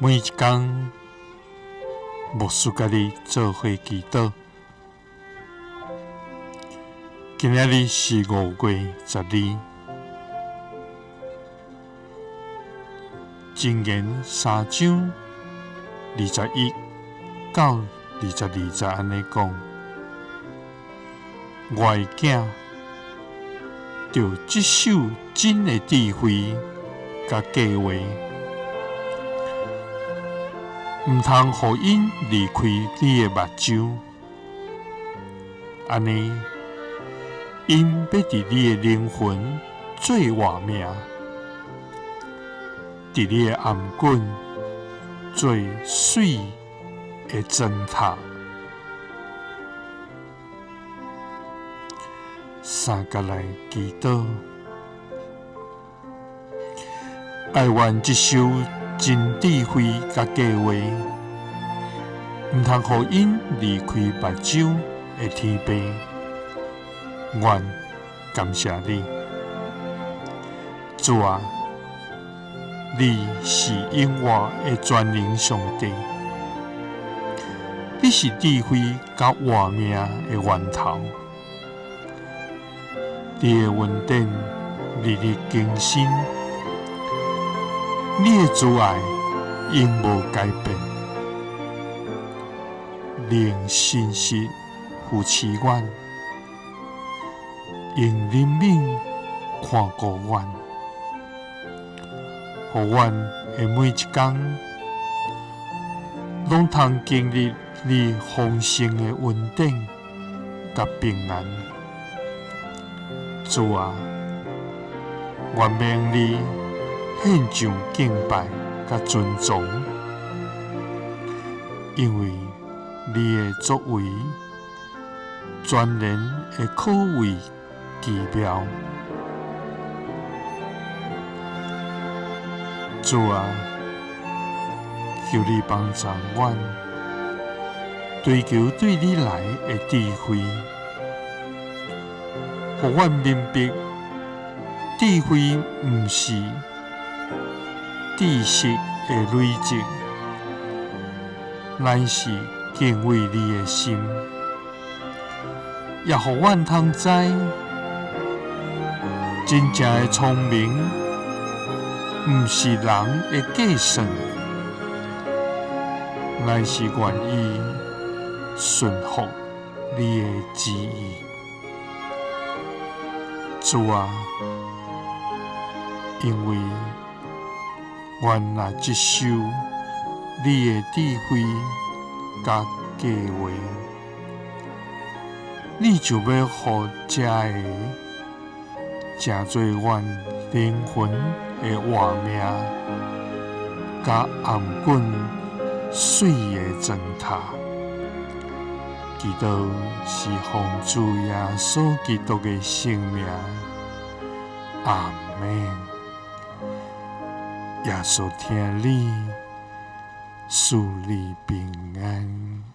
每一工，牧師佮你做伙祈禱。今仔日是5月12，箴言三章21到22節按呢講：我的囝，著執守真的智慧佮計畫，毋通予𪜶離開你的目睭，按呢，𪜶欲佇你的靈魂做活命，佇你的頷頸做媠的磚塔。三佮來祈禱，愛願執守真智慧佮計畫，毋通予𪜶離開目睭的天父，阮感謝你，主啊，你是永活的全能上帝，你是智慧佮活命的源頭，你的恩典日日更新。你的慈愛永無改變，你用信實扶持阮，用憐憫看顧阮，予阮的每一工攏通經歷你豐盛的恩典佮平安。主啊，願蒙你獻上敬拜佮尊崇，因為你的作為全然的可畏奇妙。主啊，求你幫助阮追求對你來的智慧，予阮明白智慧毋是知識的累積，乃是敬畏你的心，也予阮通知，真正的聰明，毋是人的計算，乃是願意順服你的旨意。主啊，因為阮若執守你的智慧佮計畫，你就欲予這个成做阮靈魂的活命，佮頷頸媠的磚塔。祈禱是奉主耶穌基督的聖名，阿們。耶穌疼你，賜你平安。